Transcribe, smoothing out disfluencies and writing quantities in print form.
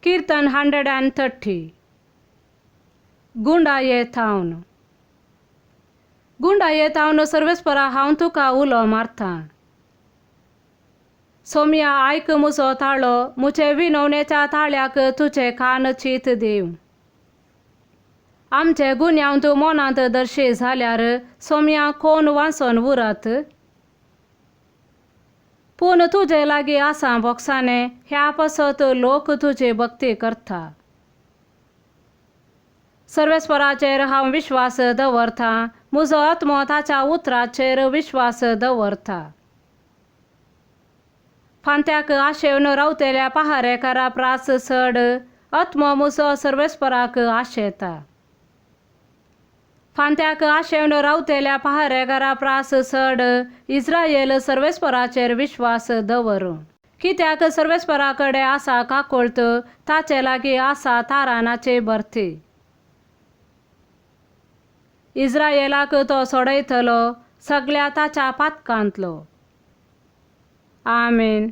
किर्तन 130. गुंडाये थावन. गुंडाये थावन सर्वेस्परा हांव तुका उलो मारता. सोमया आयक मुजो ताळो, मुजे विनवणेच्या ताळ्याक तुजे कान चीत दिव. आमचे गुन्यांव तूं मनांत दर्शी जाल्यार सोमया कोण वाचोन उरत? पूण तुजे लागीं आसा बोक्साने ह्या पासत लोक तुजी भक्ती करता. सर्वेस्पराचेर हांव विश्वास दवरता, म्हजो आत्मो ताच्या उतराचेर विश्वास दवरता. फांत्याक आशेवन रावतल्या पहारेकारा प्रास चड आत्मो म्हजो सर्वेस्पराक आशेता. फांत्याक आशेवन रावतल्या पहारेकारा प्रास चड इस्रायल सर्वेस्पराचेर विश्वास दवरूं. कित्याक सर्वेस्परा कडेन आसा काकुळट, ताचे लागीं आसा तारानाची भरती. इस्रायलाक तो सोडयतलो सगळ्या ताच्या पातकांतलो. आमेन.